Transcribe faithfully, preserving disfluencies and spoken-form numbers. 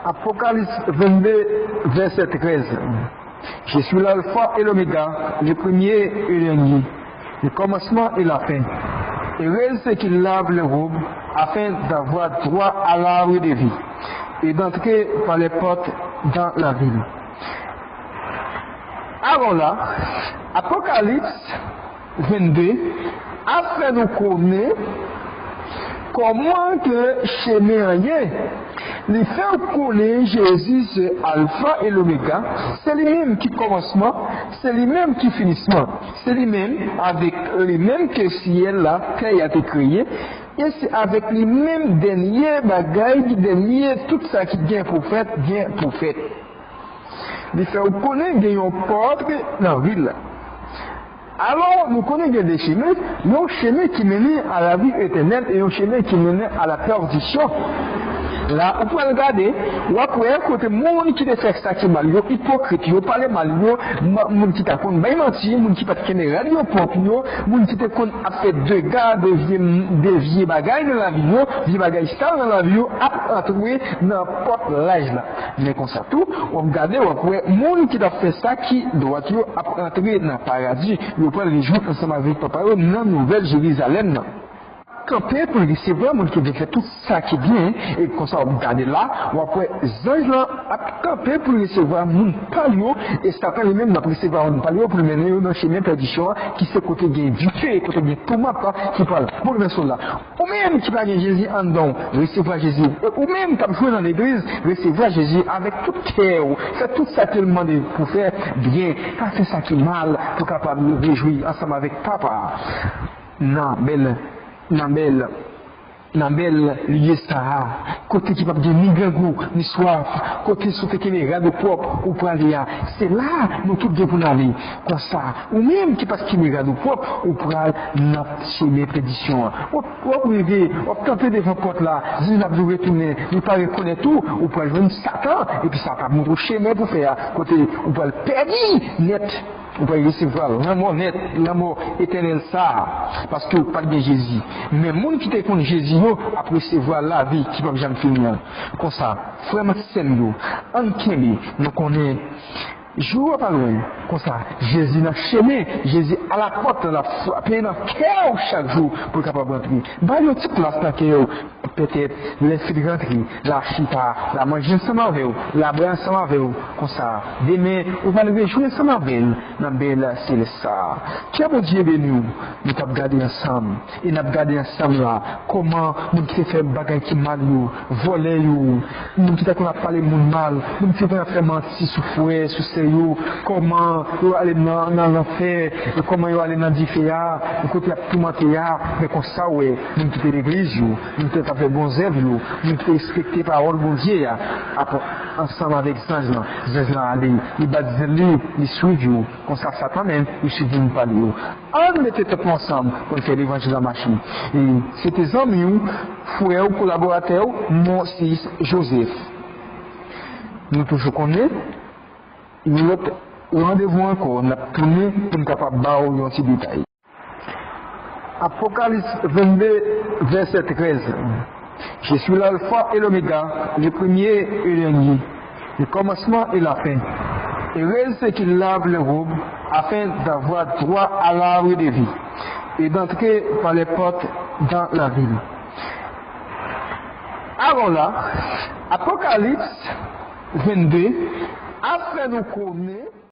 Apocalypse vingt-deux, verset treize. Je suis l'alpha et l'oméga, le premier et le dernier, le commencement et la fin. Heureux ceux qui lavent leurs robes, afin d'avoir droit à l'arbre de vie et d'entrer par les portes dans la ville. Alò la, Apocalypse vingt-deux ap fè nou konnen kòman ke chemen an ye. Li fè w konnen Jezi se Alfa e Lomega, se li menm ki kòmansman, se li menm ki finisman, se li menm, avèk li menm ke syèl la, tè a te kreye, e se avèk li menm dènye bagay ki dènye, tout sa ki gen pou fèt, gen pou fèt. Li fè w konnen gen yon pòt nan vil la. Alò, nou konnen gen de chemen, yon chemen ki mennen a la vi etènèl e yon chemen ki mennen a la pèdisyon. La, ou pral gade, w ap wè kote moun ki te fè sa ki mal yo, ipokrit yo, pale mal yo, ma- moun ki ta konn bay manti, moun ki pa t kenbe rad yo pwòp yo, moun ki te konn ap fè dega, de vye, de vye bagay nan lavi yo, vye bagay sal nan lavi yo, ap antre nan pòt laj la. Men konsa tou, w ap gade, w ap wè moun ki t ap fè sa ki dwat yo ap rantre nan paradi. Yo pral rejwenn ansanm avèk Papa yo nan Nouvèl Jerizalèm nan. Kanpe pou l resevwa moun ki vin fè tout sa ki byen, e konsa w ap gade la, w ap wè zanj lan ap kanpe pou l resevwa moun pa l yo, e Satan li menm l ap resevwa moun pa l yo pou l mennen yo nan chemen pèdisyon an, ki se kote gen dife, kote gen toumant lan ki pral boulvèse w la. Ou menm ki pa gen Jezi anndan w, resevwa Jezi. E ou menm k ap jwe nan legliz, resevwa Jezi avèk tout kè w. Fè tout sa ke l mande pou fè byen. Pa fè sa ki mal pou kapab rejwi ansanm avèk Papa a. Nan bèl, nan bèl, nan bèl lye sa a, kote ki p ap gen ni grangou, ni swaf, kote si w te kenbe rad ou pwòp, ou prale a. Se la nou tout gen pou n ale. Konsa, ou menm ki pa t kenbe rad ou pwòp, ou pral nan chemen pèdisyon an. W ap, w ap rive, w ap kanpe devan pòt la, jij la ap di w retounen, li pa rekonèt ou, ou pral jwenn Satan, epi Satan ap montre w chemen pou fè a, kote ou pral pèdi nèt, ou pral resevwa lanmò nèt, lanmò etènèl sa a, paske ou pa t gen Jezi. Men moun ki te konn Jezi yo ap resevwa lavi ki p ap janm fini an. Konsa, frè m ak sè m yo, ann kenbe, nou konnen jou a pa lwen. Konsa, Jezi nan chemen, Jezi alapòt la, l ap frape nan kè w chak jou pou l kapab rantre. Ba l yon ti plas nan kè w. Petèt, lè l fin rantre, l a chita, l a manje ansanm avè w, l a bwè ansanm avè w. Konsa, demen, ou pral rejwi ansanm avè l nan bèl selès sa a. Ke Bondye beni w. Nou t ap gade ansanm, e n ap gade ansanm la, kòman moun ki te fè bagay ki mal yo, vòlè yo, moun ki ta konn ap pale moun mal, moun ki te konn ap fè manti sou frè, sou sè yo, kòman yo ale nan, nan lanfè, e kòman yo ale nan dife a, e kote y ap toumante a, men konsa w wè, moun ki te legliz yo, moun ki te ap fè bon zèv yo, moun ki te respekte pawòl Bondye a, ap ansanm avèk zanj lan, zanj lan ale, li bat zel li, li swiv yo, konsa Satan menm, li swiv moun pa l yo. Ann mete tèt nou ansanm pou n fè levanjil la mache. E se te zanmi w, frè w, kolaboratè w, Mosis Joseph. Nou toujou konnen, yon lòt randevou ankò, n ap tounen pou n kapab ba w yon ti detay. Apocalypse vingt-deux, verset treize. Je suis l'alpha et l'oméga, le premier et le dernier, le commencement et la fin. Heureux ceux qui lavent leurs robes afin d'avoir droit à l'arbre de vie et d'entrer par les portes dans la ville. Alò la, Apocalypse vingt-deux ap fè nou konnen